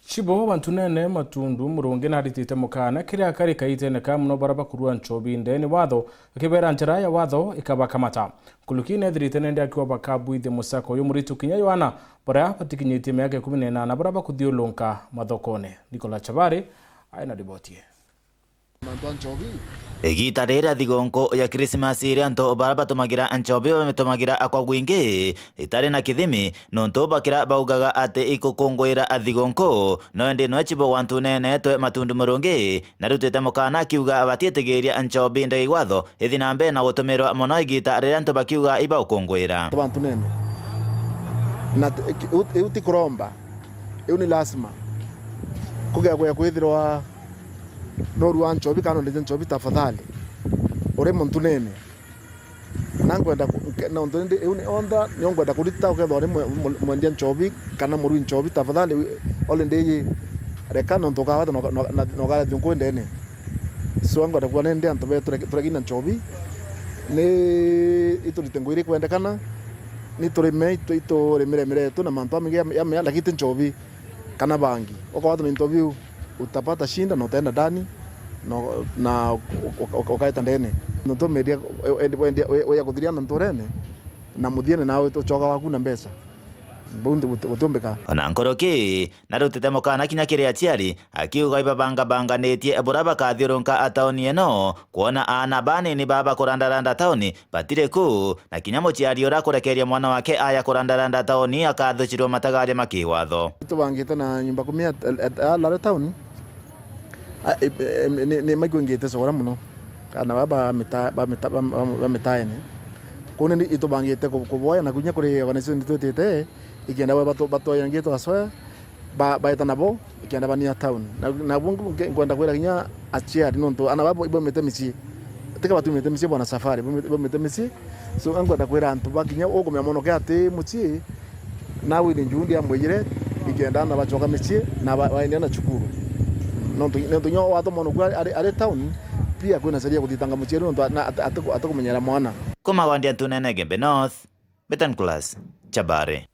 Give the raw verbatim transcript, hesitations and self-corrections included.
Chibo wa Ntunene Matundu Murungi naritite mukana kiria akari kaitene ka muno baria bakurua nchobi ndene watho, akibeera njira ya watho ikabakamata. Nkuruki nethirite nende akiuga bakabwithia musako uyu muritu kinya Yohana baria batikinyitie miaka ikumi na inana baria bakuthiurunka mathokone. Nicola Chabari aina riboti ii. Igita riria thigunku ya Krismasi, iria antu baria batumagira nchobi bamitumagira kwa gwingi itari na kithimi, nontu bakira baugaga ati igukunguira thigunku, no indi nwe chibo wa Ntunene twe Matundu Murungi narutite mukana akiuga batiitigiria nchobi ndege watho ithi na mbere na gutumirwa mono igita riria antu bakiuga ibaukunguira. Antu ba Ntunene. Na t-, ki-, u-, iu ti kuromba. Iu ni lazima. Kugea kwithirwa norua nchobi kana nondeje nchobi, tafadhali. Uri Ntunene. Na nkwenda ku-, nke-, nontu indi iu ni order, nio nkwenda kurita ukethwa uri mwe-, mwe-, mwendia nchobi kana murui nchobi, tafadhali, wi-, holiday iji reka nontu ukawata na uka-, na, na, na ukara thigunku ndene. So, nkwenda kwona indi antu betu tureki-, turekina nchobi, ni iturite ngugi iria ikwendekana, ni turime, itu-, iturimire miria yetu na mantu jamingi ya, ya mea, lakini ti nchobi kana bangi. Ukawata mintu biu, utapata shinda na utaenda ndani, na, na u-, u-, u-, ukaeta ndene. Nontu media, we-, we-, wendia, we-, weya kuthiria na nturene, na muthiene nawe ucoka waku na mbeca. Bau nti-, guti-, gutiumbika. Ona nkuruki, narutite mukana kinya kiri aciari, akiuga ibabangabanganitie buria bakathiurunka tauni ino, kwona aana banini baa bakurandaranda tauni batiri ku, na kinya muciari uria akurekeria mwana wake aja kurandaranda tauni akathucirwa matagaria ma kiwatho. Tubangite na nyumba kumi ya, ya, ya Lare tauni. A, e, e, ni, ni maikuingite cora muno. Kana ba, ba mita-, ba mita-, ba, ba, ba mitaene. Kuu ni itubangite ku-, kuboya na kinya kuri organization twitite, ikienda we batu-, batwayangie twacoya, ba, baeta nabo, ikienda bania town. Na, na bu nge-, nkwenda kwira kinya aciari, nontu ana babo ibaumite micii. Tika batumite micii bwana safari, baumite, baumite micii. So, nkwenda kwira antu ba kinya ukumenya mono ke ati mucii, na wini njundi amwijire, ikenda na bacoka micii, na ba-, baendia na cukuru. Nontu, nontu nyo watoma ono kwa ari, ari town, pia kwina sheria ya kuthitanga muciari nontu na at-, atiku-, atikumenyera mwana. Kuma gwa Ndia Ntunene Gembe North, Betan Class, Chabare.